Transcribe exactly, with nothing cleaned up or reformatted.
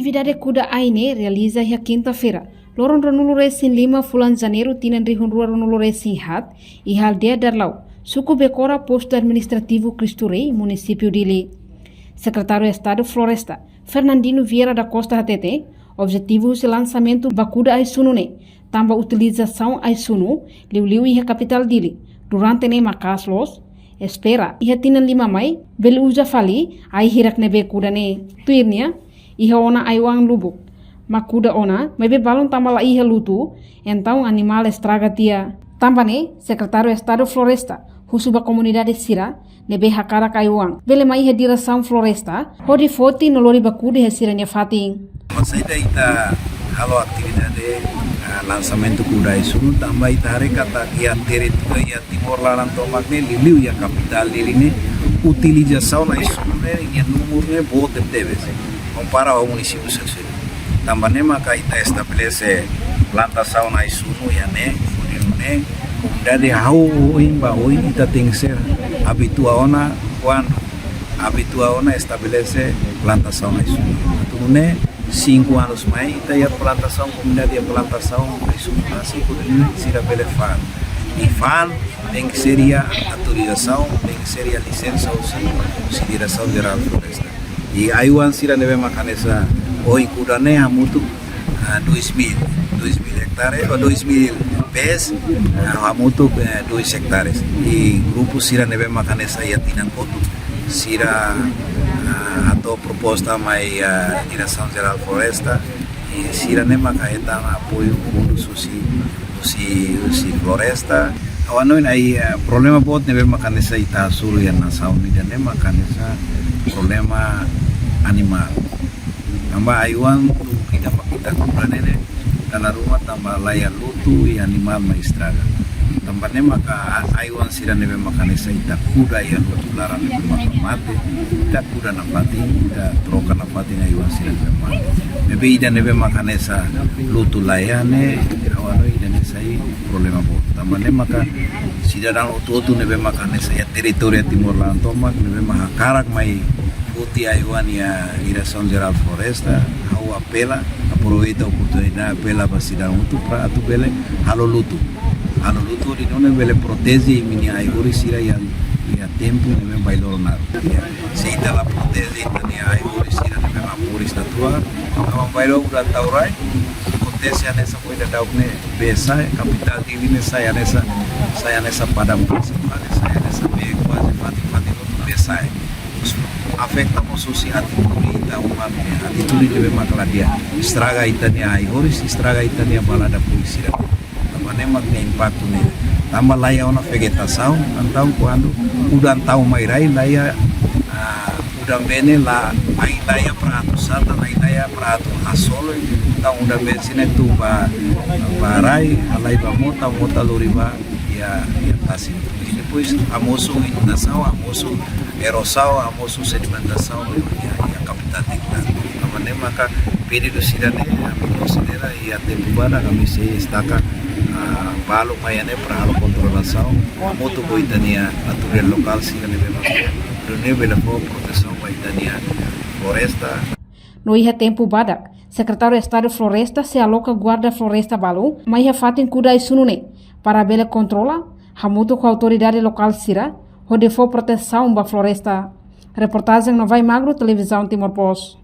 Atividade kuda ai ne'e realiza iha kinta-feira, loron ruanulu resin lima fulan Janeiru tinan rihun rua ruanulu resin haat, iha aldeia Darlau, suku Bekora, postu administrativu Cristo Rei, munisípiu Dili. Sekretáriu Estadu Floresta, Fernandino Vieira da Costa hatete, objetivu husi lansamentu ba kuda ai-sunu ne'e, tanba utilizasaun ai-sunu liuliu iha kapitál Dili durante ne'e maka'as loos, espera iha tinan lima mai bele uza fali ai hirak ne'ebé kuda ne'e. Tuir nia, iha ona ai-oan lubuk, mak kuda ona, maibé balun tanba la iha lutu, entaun animál estraga tiha. Tanba ne'e, Sekretáriu Estadu Floresta husu ba komunidade sira ne'ebé hakarak ai-oan bele mai iha diresaun floresta hodi foti no lori ba kuda iha sira-nia fatin. Mas saida ita halo atividade, ah, lansamentu kuda ai-sunu, tanba ita haree katak iha teritóriu iha Timor laran tomak ne'e, liuliu iha kapitál Dili ne'e, utilizasaun ai-sunu ne'e, nia númeru ne'e boot tebes, kompara ho munisípiu seluk. Tanba ne'e maka ita estabelese plantasaun ai-sunu iha ne'e, hodi nune'e komunidade hahú oin ba oin ita tenke ser abitua ona, kuandu abitua ona estabelese plantasaun ai-sunu. Atu nune'e sinku anus mai ita iha plantasaun, komunidade iha plantasaun ai-sunu, hodi nune'e sira bele fa'an. I fa'an tenke ser iha autorizasaun, tenke ser iha lisensa husi, husi Diresaun Jerál Floresta. I ai-oan sira ne'ebé mak hanesan ohin kuda ne'e hamutuk, ah, dois mil, dois mil hektares, ou dois mil pés, ah, hamutuk, eh, dois hektares. I grupu sira ne'ebé mak hanesan iha tinan kotuk, sira, ah, hato'o proposta mai, ah, Diresaun Jerál Floresta, i sira ne'e maka hetan apoiu fundus husi, husi, husi floresta. Ha'u hanoin ai, eh, problema boot ne'ebé mak hanesan ita hasoru iha nasaun ida-ne'e mak hanesan problema animál. Tanba ai-oan ita, ita kuda ne'e, dala ruma tanba la iha lutu i animál mai estraga. Tanba ne'e maka a-, ai-oan sira ne'ebé mak hanesan ita kuda iha lutu laran ne'ebé maka mate, ita kuda nafatin, ita troka nafatin ai-oan sira ne'ebé mate. Ne'ebé ida ne'ebé mak hanesan lutu la iha ne'e, ha'u hanoin ida-ne'e sai problema boot. Tanba ne'e maka sidadaun hotu-hotu ne'ebé mak hanesan iha teritóriu Timor laran tomak, ne'ebé mak hakarak mai foti ai-oan iha Diresaun Jerál Floresta, ha'u apela, aproveita oportunidade apela ba sidadaun hotu para atu bele halo lutu. Halo lutu hodi nune'e bele proteje imi-nia ai-horis sira iha, iha tempu ne'ebé mak bailoron naruk. Ya, se ita la proteje ita-nia ai-horis sira ne'ebé mak moris natuál, aban-bainrua udan tau rai, akontese hanesan foin daudauk ne'e, bee sa'e, kapitál Dili ne'e sa'e hanesan, sa'e hanesan padang pasir, sa'e hanesan bee kuaze fatin-fatin hotu bee sa'e. Afeta mós husi atitude ita umanu, atitude ne'ebé mak la di'ak. Estraga ita-nia ai-horis, estraga ita-nia balada pui sira. Tanba ne'e mak nia impaktu ne'e. Tanba la iha ona vegetasaun, entaun kuandu udan tau mai rai, la iha, ah, udan bee ne'e la, ai la iha para atu satan, ai la iha para atu hasoru, entaun udan bee sira ne'e tun ba, ba rai, halai ba mota, mota lori ba iha, iha tasi. I depois hamosu inundasaun, hamosu erozaun, hamosu sedimentasaun iha, iha kapitál Dili. Tanba ne'e maka pedidu sira-ne'e, ami konsidera iha tempu badak ami sei destaka, ah, balu mai iha ne'e para halo kontrolasaun, hamutuk ho ita-nia autoridade lokál sira ne'ebé mak, hodi nune'e bele fó protesaun ba ita-nia floresta. No iha tempu badak, Sekretáriu Estadu Floresta sei aloka guarda floresta balu mai iha fatin kuda ai-sunu ne'e, para bele kontrola, hamutuk ho autoridade lokál sira, hodi fó protesaun ba floresta. Reportajen Novai Magro, Televizaun Timor Post.